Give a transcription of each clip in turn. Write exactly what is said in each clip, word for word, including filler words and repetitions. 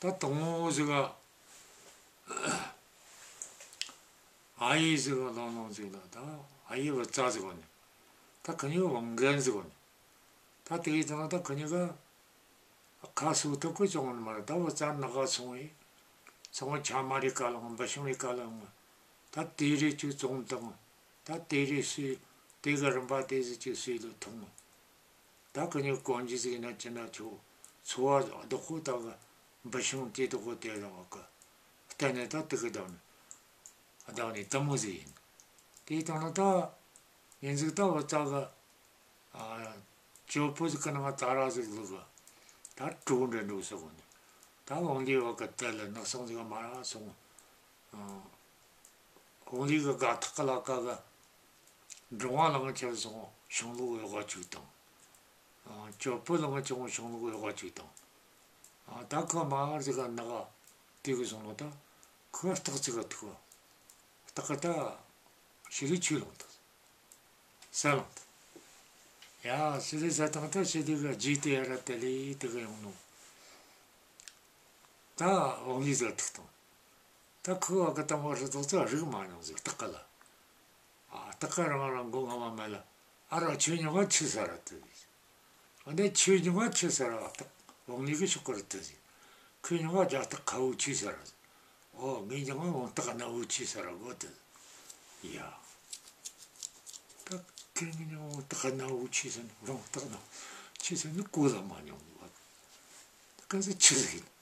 ད་དང་མོ་ཟིག་ག་ཨ་ཡེ་ཟིག་ག་ལོང་ལོང་ཟིག་ལ། ད་ཨ་ཡེ་བུ་ཚ་ཟིག་གོ་ནི། ད་ཁི་གཉིས་བང་རྒན་ཟིག་གོ་ནི། ད་དེ་ཡི་དང་ད་ཁི་གཉིས་ཀ་ཁ་སུ་ཐུག་གི་བྱུང་ནི་མ་རེད། ད་བུ་ཚ་ནག་ག་སོང་ཡི། སོང་ཆ་མ་རེ་ཀ་ལོང་འབུ་ཤིང་རེ་ཀ་ལོང་། ད་དེ་རེ་ཅིག་བཙོང་དང་། ད་དེ་རེ་སུས་དེ་གི་རིན་པ་དེ་ཟིག་ཅིག་སུས་ལ་ཐོངས། ད་ཁི་གཉིས་གོན་རྒྱུ་ཟིག་ཡིན་ན་ཅི་ན་ཆོག། འཚོ་བ་བདག་པོ་ད་གི་འབུ་ཤིང་དེ་དག་གོ་དེ་རང་བ་གི་གཏན་ནས་ད་དེ་གི་བདག་ནི་བདག་ནི་དེ་མོ་ཟིག་ཡིན། དེ་དང་ན་ད་ཡིན་ཟིག་ད་བུ་ཚ་གི་ཨ་ཅོ་པོ་ཟིག་གི་ནང་ང་ད་ར་ཟིག་ལུག་གི། ད་གྲོ་འདྲ་འགྲོ་ཟེར་གོ་ནི། ད་བང་ལི་བ་གི་དེ་ལ་ནག་སང་ཟིག་མ་ར་སོང་། ཨ། ཧོང་ལི་གི་དགའ་ཐག་གི་ལ་ཀ་གི་འབྲོང་བ་ལང་ཆེར་སོང་ཤིང་ལུག་ཡོག་ག་ཅིག་དང་། ཨ། ཅོ་པོ་ལང་ཆེར་སོང་ཤིང་ལུག་ཡོག་ག་ཅིག་དང་། ཨ། ད་ཁོ་མ་ཨར་ཟིག་ག་ནག་དེ་གི་སོང་ལོ། ད་ཁོ་སྟག་ཅིག་ག་ཐུག་སྟག་གི་ད་ཤི་ལི་ཆུ་ལང་ད་ས་ལང་ད། ཡ་ཤི་ལི་ཟ་དང་ད་ཤི་ལི་གི་རྗེས་དེ་ཡ་ར་དེ་ལི་དེ་གི་ཡོང་ནོ། ད་ཧོང་ལི་ཟིག་ཐུག་དང་། ད་ཁོ་བ་གི་ད་མོ་རི་དོག་ཙི་རིག་མ་མྱོང་ཟིག་སྟག་གི་ལ། ཨ། སྟག་གི་རང་རང་མགོ་རྔ་མ་མེད་ལ། ཨ་རོ་ཁྱོད་མྱི་ང་ཆི་ཟེར་ར་དེ་ཟིག། ཨ་ནི་ཁྱོད་མྱི་ང་ཆི་ཟེར་ར་སྟག་ཧོང་ལི་གི་ཤོག་གི་རི་དེ་ཟིག། ཁོས་མྱི་ང་རྒྱ་སྟག་ཁ་བོ་ཆི་ཟེར་ར་ཟིག། ཨོ་ངས་མྱི་ང་བོང་སྟག་སྣ་བོ་ཆི་ཟེར་ར་གོ་དེ་ཟིག། ཡ། ད་ཁོས་ངས་མྱི་ང་བོང་སྟག་སྣ་བོ་ཆི་ཟེར་ནི། བོང་སྟག་སྣ་བོ་ཆི་ཟེར་ནི་གོ་ལ་མ་མྱོང་བ། ད་ག་ཟིག་ཆི་ཟིག་ཡིན།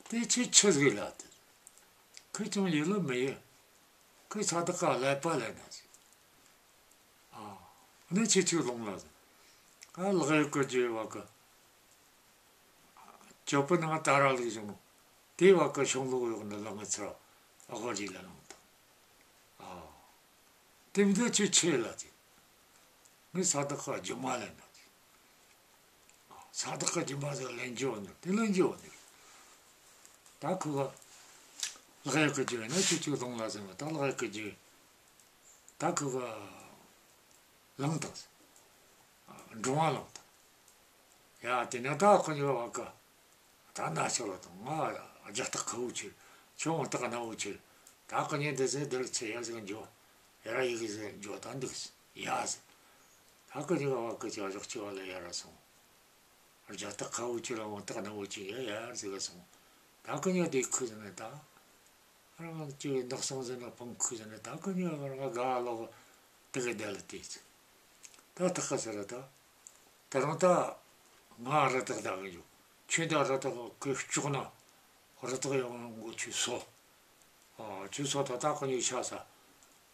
དེ་ཆི་ཆི་ཟིག་ལ་དེ། ཁོས་ཅང་ཡིད་ལ་མི་ཡེ། ཁོས་ས་དག་ག་ཀླད་པ་ལེན་ན་ཟིག། ཨ། ནི་ཆི་ཆི་ལོང་ལ་ཟིག། ཨ། ལག་གཡོག་གི་རྒྱུ་བ་གི། ཅོ་པོ་ནང་ད་ར་ལུག་བྱུང་ནོ། དེ་བ་གི་ཤིང་ལུག་ཡོག་ནི་ལ་ང་ཚར་ཨ་གོ་རི་ལ་ལོང་ད། ཨ། དེ་མི་འདི་ཆི་ཆི་ལ་དེ། ངས་ས་དག་ག་རྒྱུ་མ་ལེན་ན་དེ། ས་དག་གི་རྒྱུ་མ་ཟིག་ལེན་རྒྱུ་བ་ནི་དེ་ལེན་རྒྱུ་བ་ནི། ད་ཁོ་ག་ལག་གཡོག་གི་རྒྱུ་ཡིན་ན་ཆི་ཆི་ལོང་ལ་ཟེར་ན། ད་ལག་གཡོག་གི་རྒྱུ། ད་ཁོ་ག་ལང་དང་། འབྲོང་བ་ལང་དང་། ཡ་དེ་ནས་ད་ཁོ་གཉིས་བ་གི། ད་ན་ཆོ་ལ་དང་ང་རྒྱ་སྟག་ཁ་བོ་ཆེ། ཁྱོད་བོང་སྟག་སྣ་བོ་ཆེ། ད་ཁོ་གཉིས་འདི་ཟེར་འདིར་ཚེ་ཡ་ཟིག་འགྱོ། ཡ་ར་ཡི་གེ་ཟིག་འགྱོ་ད་འདུག་ཡ་ཟེར། ད་ཁོ་གཉིས་བ་གི་ཅག་ཞོག་ཅིག་བ་ལ་ཡ་ར་སོང་། རྒྱ་སྟག་ཁ་བོ་ཆེ་ལ་བོང་སྟག་སྣ་བོ་ཆེ་ཡ་ཡ་ཟིག་ག་སོང་། ད་ཁོ་གཉིས་དེ་ཁུ་ཟིག་ནས་ད། རང་ཅིག་འདག་སང་ཟེར་ན་ཕང་ཁུ་ཟེར་ན། ད་ཁོ་གཉིས་རང་དགའ་ལོག་དེ་གི་བསྡད་ལ་དེ་ཚེ། ད་ཐག་ག་ཟེར་ར་ད། ད་རང་ད་ང་རི་དྭགས་བདའ་གི་འགྱོ། ཁྱོད་ད་རི་དྭགས་གི་ལྕོག་ན་རི་དྭགས་ཡོང་ངོ་ཁྱོད་སོ། ཨ། ཁྱོད་སོ་ད་ད་ཁོ་གཉིས་ཆ་ས།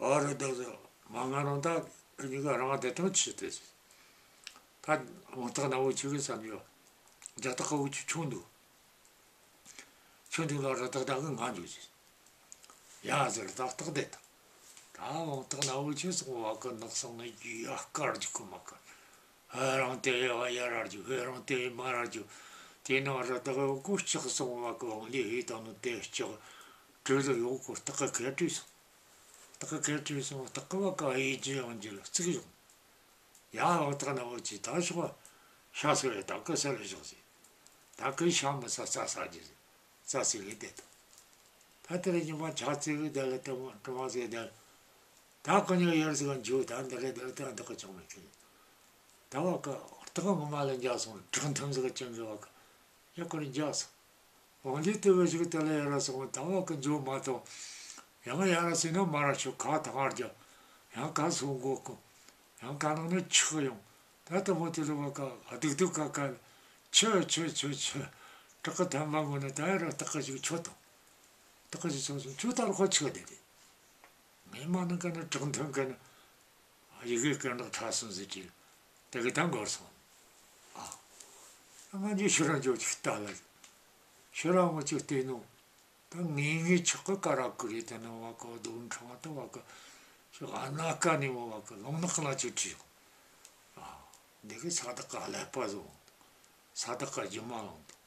ཨ་རི་དྭགས་ཟེར་མ་ང་རང་ད་ཁོ་གཉིས་ཀ་རང་བདེ་ཐང་ཆི་དེ་ཟེར། ད་བོང་སྟག་སྣ་བོ་ཆེ་གི་བསམ་ཡོད། རྒྱ་སྟག་ཁ་བོ་ཆེ་ཆུང་འདུག། ཁྱོད་འདི་ལ་རི་དྭགས་བདའ་གི་ང་འགྱོ་ཟེར། ཡ་ཟེར་ད་སྟག་བདེ་ད། ད་བོང་སྟག་སྣ་བོ་ཆེ་སོང་བ་གི་ནགས་སང་ནས་རྒྱུ་ཡ་དཀར་རྒྱུག་གི་མ་གི། ཧེ་རང་དེ་ཡ་བ་ཡ་ར་རྒྱུག། ཧེ་རང་དེ་ཡ་མ་ར་རྒྱུག། དེ་ནང་རི་དྭགས་ཡོད་གོ་ལྕགས་སོང་བ་གི། བང་ལི་ཧེ་དང་ནི་དེ་ལྕགས་གྲོས་ལ་ཡོད་གོ། སྟག་གི་ཁ་བྲིས་སོང་། སྟག་གི་ཁ་བྲིས་སོང་། སྟག་གི་བ་གི་ཧེ་རྒྱུ་ཡང་རྒྱུ་ལ་བརྩིགས་ཡོང་། ཡ་བོང་སྟག་སྣ་བོ་ཆེ། ད་ཤོག་ཤ་ཟོས་ཡ། ད་གི་ཟ་ལ་ཤོག་ཟེར། ད་གི་ཤ་མི་ཟ། རྩྭ་ཟ་རྒྱུ་ཟེར། རྩྭ་ཟོས་གི་བསྡད་དང་། ད་དེ་རིང་ཉི་མ་ཆ་ཙིག་གི་བསྡད་ལ་དེ་མོ་དྲི་མ་ཟིག་བསྡད་ལ། ད་ཁོ་གཉིས་ཡར་ཟིག་ག་འགྱོ། ད་འདི་རེད་འདི་རེད། ད་འདི་གི་ཅང་མི་ཁྱོད། ད་བ་གི་སྟག་ངོ་མ་ལ་འཇགས་སོང་། བྲག་མཐོན་ཟིག་གི་ཅང་གི་བ་གི། ཡ་ཁོ་རེ་འཇགས་སོང་། བང་ལི་དེ་བས་ཞིག་དེ་ལ་ཡར་སོང་། ད་བ་གི་འགྱོ་མ་ཐུབ། ཡང་ཡར་སོང་ན་མ་ར་ཤོག། ཁ་ཐང་ཨར་རྒྱབ། ཡང་ཁ་སོ་མགོ་ཀུ། ཡང་ཁ་ནང་ནས་ཆག་ཡོང་། ད་དེ་མོ་དེ་ལ་བ་གི་སྡུག་སྡུག་ཁ་ཁ་ལ། ཆུ་ཆུ་ཆུ་ཆུ། བྲག་གི་ཐམ་པ་ངོ་ན་ད་ཡར་སྟག་གི་ཞིག་ཆོད་དང་། སྟག་གི་ཞིག་ཆོད་སོང་། ཁྱོད་ད་རུང་ཁོ་ཆག་བསྡད་དེ། ངས་མ་ནང་གི་ནི་བྲག་མཐོན་གི་ནི། ཡི་གེ་སྐད་འགྲོགས་ཕྲ་སོང་ཟེར་གྱི། དེ་གི་ད་འགོར་སོང་། ཨ། ང་འདི་ཤི་ར་འགྱོ་ཅིག་ལྟ་ལ། ཤི་ར་ངོ་ཅིག་བལྟས་ནོ། ད་ངེས་ངེས་ཆག་གི་ཀ་ར་ཀི་རེད། དེ་ནི་བ་གི་རྡོ་ཕྲེང་ད་བ་གི་ཤི་ཨ་ན་ཀ་ནི་མོ་བ་གི་ལུང་ནག་ལ་ཅིག་བྲིས། ཨ། འདི་གི་ས་དག་ག་ཀླད་པ་བཟོ། ས་དག་ག་རྒྱུ་མ་ལོང་དང་།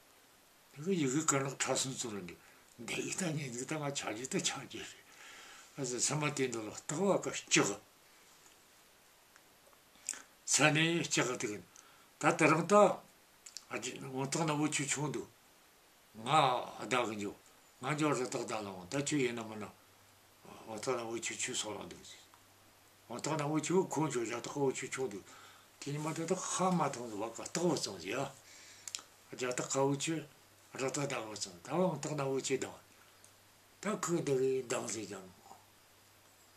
དེ་གི་ཡི་གེ་ཀ་ནག་ཕྲ་སུན་ཚུན་རེད། འདི་གི་ད་ངས་འདི་ད་ང་ཆ་རྒྱུ་ད་ཆ་རྒྱུ་རེད། ཨ་ཟེར་སེམས་མ་དེ་འདི་ལ་སྟག་བ་གི་ལྕགས། ས་ནས་ལྕགས་དེ་གི། ད་དེ་རིང་ད་ཨ་ཅེ་བོང་སྟག་སྣ་བོ་ཆེ་ཆུང་འདུག། ང་བདག་གི་འཇོག་ང་འཇོག་རི་དྭགས་བདག་ལ་འོང་། ད་ཁྱོད་ཡིན་ན་མིན་ན། འོ་ད་ན་འུ་ཆོ་ཁྱོད་སོང་ལ་འདུག་ཟེར། འོ་ད་ན་འུ་ཆོ་ཁོ་འཇོག་རྒྱ་སྟག་འུ་ཆོ་ཁྱོད་འདུག་དེ་ཉི་མ་དེ་དག་ཧ་མ་ཐང་ཟེར་བ་ཀ་སྟག་བུ་ཙང་ཟེར་ཡ། རྒྱ་སྟག་ཁ་འུ་ཆོ་རི་དྭགས་བདག་བུ་ཙང་། ད་འོ་ད་ན་འུ་ཆོ་བདག་ད་ཁོས་འདི་གི་བདག་ཟེར་ཀྱང་།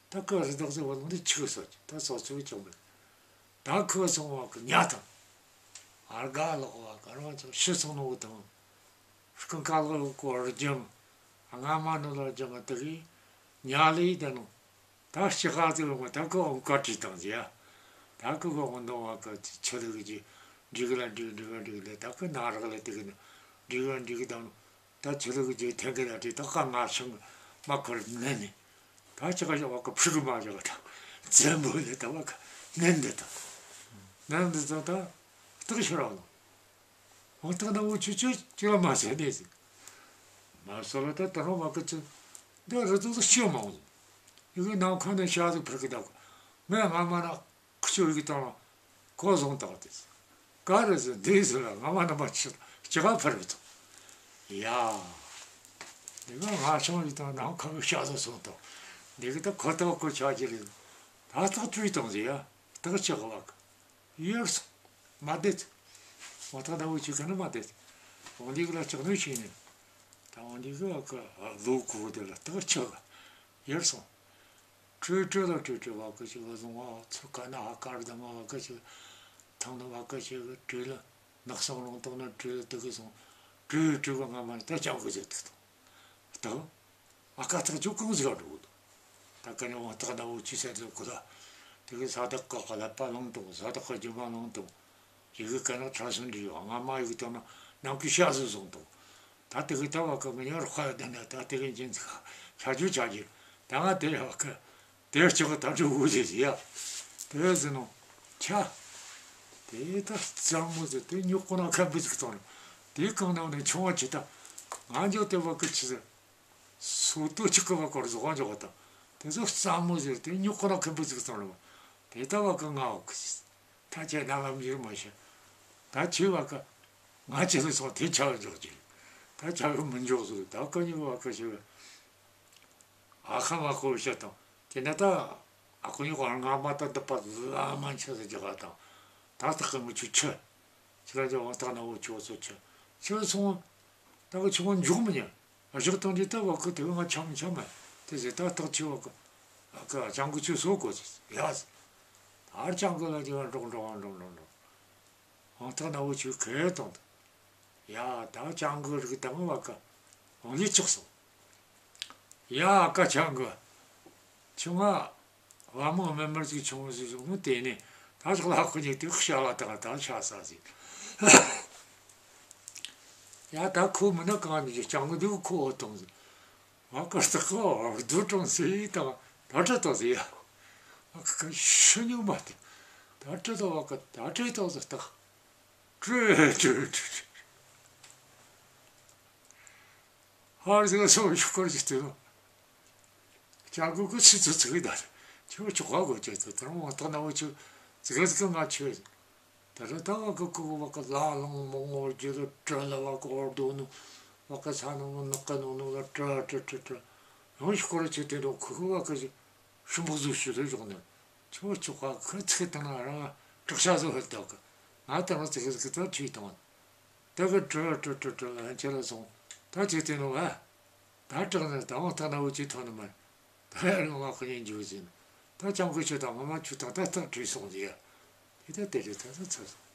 ད་ཁོས་རི་དྭགས་ཟེར་བ་ལུང་འདི་ཆི་གི་སོ་ཅི་ད་སོ་ཚུལ་ཅང་མེད། ད་ཁོས་སོང་བ་ཀི་ཉ་དང་། ཨར་ག་ལོག་བ་ཀ་རང་ཅང་ཤི་སོང་ནོ་དང་། སྐུ་མཁར་ལོག་གོ་རྒྱང་། སྔ་མ་ནོ་ལ་རྒྱང་དེ་གི་ཉ་ལི་དེ་ནོ། ད་ཕྱི་ཁ་དེ་ལོ་མ་ད་ཁོ་ཨོང་ཀ་བྲིས་དང་ཟེར་ཡ། ད་ཁོ་གི་ཨོང་དང་བ་ཀ་ཆི་ལི་གི་ཅི་འགྲིག་ལ་འགྲིག་འགྲིག་ག་འགྲིག་ལ། ད་ཁོ་ན་རག་ལ་དེ་གི་ནི་འགྲིག་ག་འགྲིག་དང་། ད་ཆི་ལི་གི་ཅི་ཐེན་གི་ལ་དེ་ད་ཁ་ང་ཤང་མ་ཁོར་ནན་ནི། ད་ཅི་ག་ཞག་བ་ཀ་ཕྲུ་གུ་མ་ཞག་ད་བཙན་པོ་ལས་ད་བ་ཀ་ནན་འདི་དང་། ནན་འདི་དང་ད་སྟག་ཤི་ར་ལོ། འོ་སྟག་ན་འུ་ཆོ་ཅི་ཅི་ལ་མ་བྱེད་ནས་ཟིག་མ་སོ་ལ་ད་ད་རུང་བ་ཀ་ཅི་འདི་རི་དྭགས་སུ་ཤི་མང་ཟིག་ཡི་གེ་ནང་ཁོ་ནས་ཤ་ཟིག་ཕུར་གི་ད་གོ་ངས་སྔ་མ་ན། ཁུ་ཆོ་ཡི་གེ་དང་ཁོ་བཟུང་བཏང་སྟེ། ག་རེ་ཟེར་འདི་ཟེར་ལ་སྔ་མ་ན་མ་ཆི་ཅི་ག་ཕར་བུད་དང་། ཡ། འདི་ག་ང་ཆུང་ཡི་དང་ནང་ཁ་གི་ཤ་ཟ་སོང་དང་། འདི་གི་ད་ཁོ་ཐག་ཁོ་ཆ་གི་རེད། ད་ཐག་བྲོས་དང་ཟེར་ཡ། ཐག་ཆག་བ་གི་ཡར་སོང་། མ་བསྡད། འོ་ཐག་ད་འུ་ཆོ་ག་ནི་མ་བསྡད། འོ་འདི་གི་ལ་ལྕགས་སྣོད་བྱས་ནས། ད་འོ་འདི་གི་བ་གི་ལོ་གོ་དེ་ལ་ཐག་ཆག་གི་ཡར་སོང་། བྲོས་བྲོས་ལ་བྲོས་བྲོས་བ་ཀི་ཅིག་བཟུང་བ་ཚུར་ཀ་ན་ཧ་ཀར་དང་བ་ཀི་ཅིག་ཐང་ན་བ་ཀི་ཅིག་བྲོས་ལ་ནགས་སང་རོང་ཏོག་ན་བྲོས་ལ་དུ་གི་སོང་། བྲོས་བྲོས་བ་སྔ་མ་ནི་ད་ཅང་གི་ཟེར་ཐུག་ཐུག་ད་ཨ་ཀ་ཐག་ཅུ་གང་ཟིག་ག་འགྲོ་གི་འདུག་ད་ཀ་ནི་བང་ཐག་ན་བོ་ཅི་ཟེར་ཐུག་གི་ད་དེ་གི་ས་དག་གི་ཀླད་པ་ལངས་འདུག་ས་དག་གི་རྒྱུ་མ་ལངས་འདུག་ཡི་གེ་ཀ་ན་ཁྲ་སུན་འདྲི་ཡོད། སྔ་མ་ཡི་གེ་དང་ན་ནང་གི་ཤ་ཟོས་སོང་དང་། ད་དེ་གི་ད་བ་ཀ་མི་ཉོར་ཁ་ཡོད་ན་ད་དེ་གི་འཇིན་ཚིག་ཆ་རྒྱུ་ཆ་རྒྱུ་ད་ང་དེ་བ་ཀ་དེ་ལྕགས་ད་འགྲོ་དགོས་ཟེར་ཟེར་ཡ། དེ་ཟེར་ནོ་ཆ། དེ་ད་གཙང་མོ་ཟེར་དེ་ཉོག་ཁོ་ན་ཁ་འབུ་ཟིག་བཏང་ནོ། དེ་གང་ན་ནས་ཆུང་བ་ཆི་ད་ང་འཇོག་དེ་བ་ཀ་ཆི་ཟེར། སོ་ཏོ་ཆི་ཀ་བ་ཀ་རུ་ཟོག་འཇོག་ད་དེ་ཚོ་གཙང་མོ་ཟེར་དེ་ཉོག་ཁོ་ན་ཁ་འབུ་ཟིག་བཏང་ནོ། དེ་ད་བ་ཀ་ང་བ་ཀ་ཆི། ད་ཁྱེད་རྣ་ལམ་ཡིར་མ་ཤེས། ད་ཁྱེད་བ་ཀ་ང་ཁྱེད་ལ་སོང་དེ་ཆ་བ་འཇོག་གི། ད་ཆ་བ་མི་འཇོག་ཟེར། ད་ཀ་ཉི་བ་ཀ་ཆེ་བ་ཨ་ཁ་མ་ཁོ་བཤད་དང་དེ་ན་ད་ཨ་ཁོ་ཉི་ག་སྔ་མ་ད་འདི་པ་ལ་མ་ཆེ་ཟེར་རྒྱག་ག་དང་ད་སྟག་གི་མི་ཆུ་ཆུ། ཁྱེད་རང་ཅག་བང་སྟག་ན་བོ་ཆུ་བ་ཚོ་ཆུ་ཆུ་སོང་། ད་གི་ཆུ་བ་འཇོག་མི་ཉན། བཞག་དང་དེ་ད་བ་ཀ་དེ་གི་ང་ཆམ་ཆམ་མ་དེ་ཟེར། ད་སྟག་ཆུ་བ་ཀ་ཨ་ཀ་ལྕང་གི་ཆུ་སོ་གོ་ཟེར་ཡ་ཟེར། ད་ལྕང་གི་ལ་དེ་བ་འགྲོག་འགྲོག་འགྲོག་འགྲོག་འགྲོག་བང་སྟག་ན་བོ་ཆུ་ཁེ་དང་དང་། ཡ་ད་ལྕང་གི་རིགས་དང་བ་ཀ་བང་ལི་ཆགས་སོང་། ཡ་ཀ་ལྕང་གི་ཆུང་ང་བ་མོ་མེ་མར་ཅིག་ཆུང་ཟིག་བྱུང་ནོ་དེ་ནས་ད་ཞག་ལ་ཁོ་གཉིས་དེ་ཤ་བ་དང་ད་ཤ་ཟ་ཟིག་ཡ་ད་ཁོ་མིན་ན་གང་ནས་ཀྱི་ལྕང་གི་འདུག་ཁོ་འོ་དང་ཟིག་བ་ཀ་སྟག་གི་འོ་རྡོ་གྲོང་སེ་དང་ད་བྲེ་དང་ཟིག་ཡ། བ་ཀ་ཤི་ཉུང་མ་དེ་ད་བྲེ་དང་བ་ཀ་ད་བྲེ་དང་ཟིག་སྟག་བྲེ་བྲེ་བྲེ་བྲེ། ཧར་ཟིག་སོང་ཤུག་ཀར་ཅིག་བཏོན་ནོ། ལྕང་གི་ཁོ་ཆི་ཚོ་ཚིག་གི་ད་ཁྱོད་ཆོག་ག་གོ་ཅེ་ཚོ་ད་རུང་བ་སྟག་ན་བོ་ཆུ་ཚིག་ག་ཚིག་ག་ང་ཆོས། ད་རུང་ད་བ་ཀ་ཁོ་གི་བ་ཀ་ལ་ལང་མོ་ངོ་རྒྱུ་ལ་བྲེ་ལ་བ་ཀ་འོར་རྡོ་ནུ་བ་ཀ་ས་ནང་ནག་ག་ནང་ནུ་ལ་བྲེ་བྲེ་བྲེ་བྲེ། ཡང་ཤུག་ཀར་ཅིག་བཏོན་ནོ་ཁོ་གི་བ་ཀ་ཅིག་ཤུ་འབག་ཟུག་ཤུ་ལ་བཞག་ནས་ཁྱོད་ཆོག་ག་ཁོ་ཚིག་དང་ན་རང་དྲག་ཤ་ཟོ་ཧེ་ད་གི་ང་ད་རུང་ཚིག་གི་ཚིག་ད་ཁྲིད་དང་། དེ་གི་དྲི་དྲི་དྲི་དྲི་ལ་ཁྱེད་ལ་སོང་། ད་ཅི་བལྟས་ནོ་ཨ། ད་དྲག་ནས་ད་འོང་ཐག་ན་འུ་ཅི་ཐོན་ནི་མ། ད་ཡར་ཡོང་བ་ཁོ་གཉིས་འཇུ་ཟིན། ད་ལྕང་གི་ཆུ་དང་ངོ་མ་ཆུ་དང་ད་ཐག་བྲིས་སོང་ཟིག་ཡ། དེ་ད་དེ་རེད་ད་ད་ཚར་སོང་